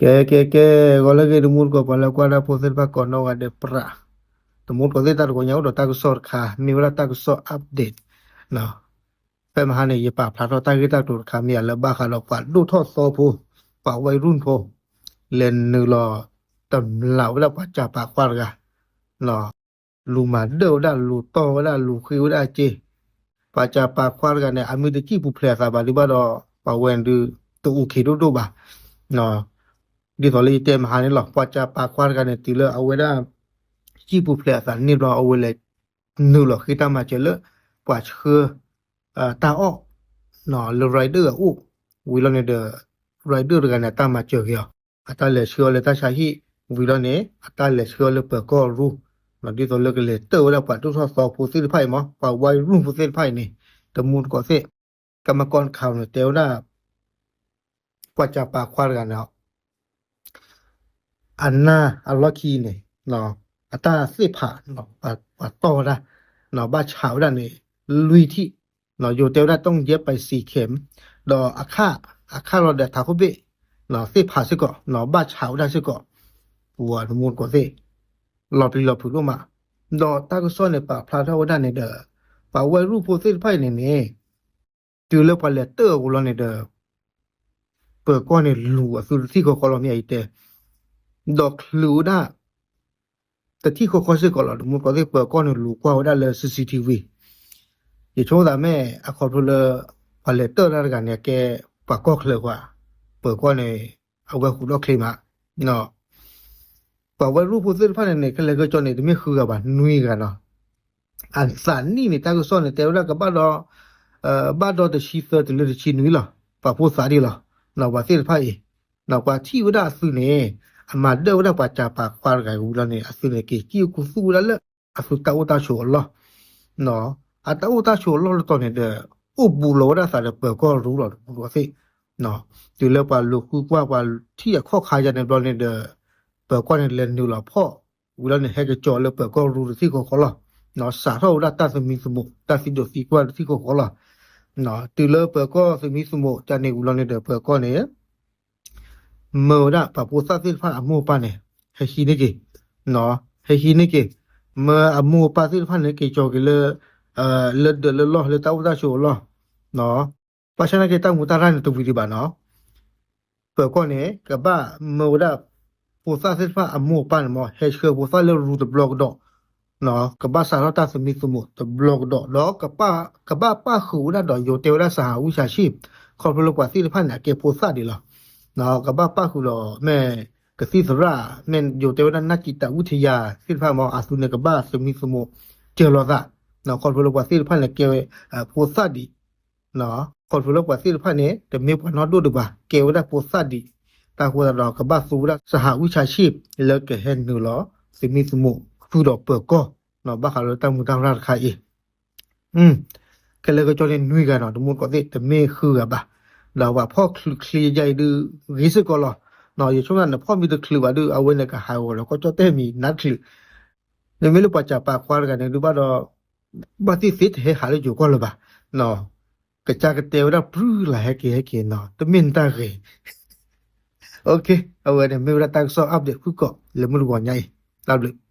ကဲ ကဲ ကဲ, ဂီၤလၢအဂ့ၤ တမူတကိး ပှၤလၢကွၢ်တၢ်ဖိသ့ၣ်တဖၣ် ကိးနီၢ်ဂၤဒဲးပြး, တမူတကိးသ့ၣ် တၢ်တဂီၤညါအိၣ်ဒီးတၢ်ကစီၣ်တခါ မ့ၢ်ဝဲဒၣ်တၢ်ကစီၣ် update ဖဲမဟါန့ၣ် ယပာ်ဖျါထီၣ်တၢ်ဂ့ၢ်တၢ်ကျိၤတခါ မ့ၢ်အလၢဘၣ်ဃးဒီးပှၤဒိၣ်ထီၣ်သီဖိ, ပှၤဝဲရူၢ်ဖိ, လဲၤနုာ်လီၤတမျးဝဲဒၣ်ပှၤစၢ်ပာ်ခွါတဂၤ လူၤမၤဒၢၣ်ဝဲဒၣ် လူၤတီၢ်ဝဲဒၣ် လူၤဃ့ဝဲဒၣ်အစ့, ပှၤစၢ်ပာ်ခွါတဂၤန့ၣ် အမံၤတစံၣ်ပူၤဖျဲးအသးဘၣ်ဒုးဘၣ်ဒီး ပှၤဝဲဒုး တအိၣ်ခ့ဒိၣ်ဒိၣ်ဘၣ်. ဒ်သိးလၢယတဲမဟါန့ၣ်လီၤ ပှၤစၢ်ပာ်ခွါတဂၤန့ၣ် တုၤလၢအဝဲဒၣ် စံၣ်ပူၤဖျဲးအသးန့ၣ်ဘျီ အဝဲလဲၤနုာ်လီၤဃ့တၢ်မၤစၢၤလၢ ပှၤဆှၢ တၢ်အီၣ် လၢ rider အအိၣ် ဝံၤလီၤန့ၣ်ဒီး rider တဂၤန့ၣ် အတၢ်မၤစၢၤက့ၤအီၤ, အတၢ်လဲၤဆှၢအီၤလၢတၢ်ဆါဟံၣ် ဝံၤလီၤန့ၣ် အတၢ်လဲၤဆှၢအီၤလၢပၢၤကီၢ်ရူၢ်, ဒ်သိးလၢကလဲၤတၢၢ်ဝဲဒၣ်ပှၤဒိၣ်ထီၣ်သီဖိသ့ၣ်တဖၣ်အံၤမး ပှၤဝဲရူၢ်ဖိသ့ၣ်တဖၣ်အံၤန့ၣ် တမူတကိးသ့ၣ်, ကမကီၢ်တခါန့ၣ် တဲဝဲဒၣ် ပှၤစၢ်ပာ်ခွါတဂၤန့ၣ် အနၢ်အလီၢ်ခံန့ၣ် အတၢ်သ့ၣ်ဖး ပှၤတီၢ်ဝဲဒၣ် ဘၣ်ဆးဝဲဒၣ်န့ၣ် လွံၢ်ထံၣ်, ယိၤတဲဝဲဒၣ် တွင်ၢ်ယဲၢ်ပစံးခဲ, ဒီးအခၣ် အခၣ်လီၤဒီးထးခိၣ်ဘ့ၣ် သ့ၣ်ဖးစ့ၢ်ကီး ဘၣ်ဆးဝဲဒၣ်စ့ၢ်ကီး, ပှၤတမူတကိးသ့ၣ် လီၤပျံၤလီၤဖုးဒိၣ်မး, ဒီးတၢ်ကစီၣ်န့ၣ် ပာ်ဖျါထီၣ်ဝဲဒၣ်န့ၣ်ဒီး ပှၤဝဲရူၢ်ဖိသ့ၣ်တဖၣ်အံၤန့ၣ်န့ၣ် တုၤလၢပှၤလဲၤတၢၢ်အီၤဝံၤလီၤန့ၣ်ဒီး ပၢၤကီၢ်န့ၣ်လူၤအသုတထံၣ်ဃီဃီလီၤ မ့ၢ်အံၤတဲ, ဒီးချုးဝဲဒၣ် တထံၣ်ဃီဃီစ့ၢ်ကီးလီၤ တမူတကိးသ့ၣ် ပၢၤကီၢ်န့ၣ်လူၤကွၢ်ဝဲဒၣ်လၢ C C T V, ယဆိကမိၣ်သးမ့ၢ် အခီဖျိလၢ ပှၤလဲၤတၢၢ်တၢ်တဂၤန့ၣ် အကဲပှၤကီၢ်ချၢကွၢ်, ပၢၤကီၢ်န့ၣ် အဝဲဃုာ်ဒီၣ်ချ့မး ပှၤဝဲရူၢ်ဖိသ့ၣ်တဖၣ်န့ၣ်န့ၣ် ခဲလၢာ်ခဲဆ့န့ၣ် တမ့ၢ်ဃုဂၤဘၣ် နွံဂၤနီၤ, အသးနံၣ်န့ၣ် တၢ်ကစီၣ်န့ၣ် တဲဝဲဒၣ်ကဘၣ်ဒီး ဘၣ်ဒီးတဆံသၢတုၤလၢတဆံနွံလီၤ, ပှၤဖိသးဒ်လီၤ, ပှၤသ့ၣ်တဖၣ်အံၤ ပှၤထံၣ်ဝဲဒၣ်အသုန့ၣ် အမၤဒၢၣ်ဝဲဒၣ်ပှၤစၢ်ပာ်ခွါတဂၤဝံၤလီၤန့ၣ် အသုန့ၣ် က့ၤကံၣ်အကူသူၣ်ဝဲဒၣ်လၢ အသုတၢ်အိၣ်တၢ်ဆိးအလီၢ် အတၢ်အိၣ်တၢ်ဆိးအလီၢ်လၢတီၤန့ၣ်ဒီး အိၣ်ဘူးလီၤဝဲဒၣ်သးဒီးပၢၤကီၢ်ရူၢ်လီၤ တမူတကိးသ့ၣ်, တုၤလၢပှၤလူၤဃုကွၢ်ပှၤထံၣ်အခီၣ်ခါယါန့ၣ်ဘျီန့ၣ်ဒီး ပၢၤကီၢ်န့ၣ်လဲၤနုာ်လီၤဖီၣ် ဝံၤလီၤန့ၣ် ဟဲက့ၤကၠီၤလၢပၢၤကီၢ်ရူၢ်တထံၣ်ဃီဃီလီၤ, စးထီၣ်ဝဲဒၣ်တၢ်သမံသမိး တၢ်သံဒိးသံကွၢ်တထံၣ်ဃီဃီလီၤ, တုၤလၢပၢၤကီၢ်သမံသမိး ကန့ၣ်ဝံၤလီၤန့ၣ်ဒီး ပၢၤကီၢ်န့ၣ် မၢဝဲဒၣ်ပှၤဖိသၣ်သ့ၣ်တဖၣ်အမိၢ်အပၢ်န့ၣ် ဟဲဟံးန့ၢ်က့ၤ, ဟဲဟံးန့ၢ်က့ၤ, မၢအမိၢ်အပၢ်သ့ၣ်တဖၣ်န့ၣ် က့ၤကၠီၤက့ၤလၢ လၢဒၢးလၢလီၢ်လၢတၢ်အိၣ်တၢ်ဆိးအလီၢ်, ဘၣ်ဆၣ်သနာ်က့ တၢ်မူတၢ်ရၢ်န့ၣ်တဝံၤဒံးဘၣ်နီၤ, ပၢၤကီၢ်န့ၣ် ကဘၣ်မၢဝဲဒၣ် ဖိသၣ်သ့ၣ်တဖၣ်အမိၢ်အပၢ်န့ၣ်မ့ၢ် ဟဲဆှၢဖိသၣ်လၢရူတဘျီကဒီး, ကဘၣ်စးထီၣ်တၢ်သမံသမိးတဘျီကဒီး ဒီး ကဘၣ်ပၣ်ဃုာ်ဝဲဒၣ်ဒီး ယိၤတဲဝဲဒၣ် စဟဝိဆာရှံၣ်, ခီဖျိလၢပှၤသ့ၣ်တဖၣ်န့ၣ် အကဲဖိသၣ်ဒံးလီၤ, ကဘၣ်ပၣ်ဃုာ်ဒီး မ့ၢ်ကသံၣ်သရၣ် မ့ၢ်ယိၤတဲဝဲဒၣ် နၢ်ကံးတၢ်ဝံထယါ သ့ၣ်တဖၣ်မ့ၢ် အသုန့ၣ် ကဘၣ်သမံသမိး စၢၤလီၤသး, ခီဖျိလၢပှၤသ့ၣ်တဖၣ်န့ၣ် ကဲဝဲ ဖိသၣ်ဒံး ခီဖျိလၢပှၤသ့ၣ်တဖၣ်န့ၣ် တမ့ၢ်ပှၤနီၢ်ဒိၣ်ဒံးဘၣ် ကဲဝဲဒၣ်ဖိသၣ်ဒံး, တၢ်ဃိသတးဒီး ကဘၣ်သူဝဲဒၣ် စဟဝိဆာရှံၣ် လၢကဟဲနုာ်လီၤ သမံသမိးဃုာ်ဒီးပၢၤကီၢ်, ဘၣ်ဃးလၢတၢ်မူတၢ်ရၢ်တခါအံၤ ခဲလၢာ်ခဲဆ့န့ၣ် နွံဂၤနီၤ တမူတကိးသ့ၣ် တမ့ၢ်ဃုဂၤဘၣ်, ဒီးပှၤဖီၣ်ချုးချ့ယါအံၤဒုး ဂ့ၤစ့ၢ်ကီးလီၤ, ယဆိကမိၣ်နဖီၣ်မ့ၢ်တချုးဘၣ်ဒုး အဝဲန့ၣ်ကဟးဂီၤဒီး ကီၢ်ကၠီၣ်တဲၣ်မံၤနးတချုး, မ့မ့ၢ်လၢပှၤစၢ်ပာ်ခွါတဂၤန့ၣ်ဒုးဘၣ်ဒီး ဘၣ်သ့ၣ်သ့ၣ်တဟဲဟးလၢယိၤကီၢ်လၢၤဘၣ်, ကစၢ်ကတဲဝဲဒၣ် ပြုၢ်လၢ်ဟဲက့ၤဟဲက့ၤနီၤ တမ့ၢ်နတၢ်ဂ့ၤ အဝဲန့ၣ်မ့ၢ်ဝဲဒၣ်တၢ်ကစီၣ် update ဖုၣ်ကိာ် လၢမုၢ်တဂီၤညါအံၤ, တၢ်ဘျုး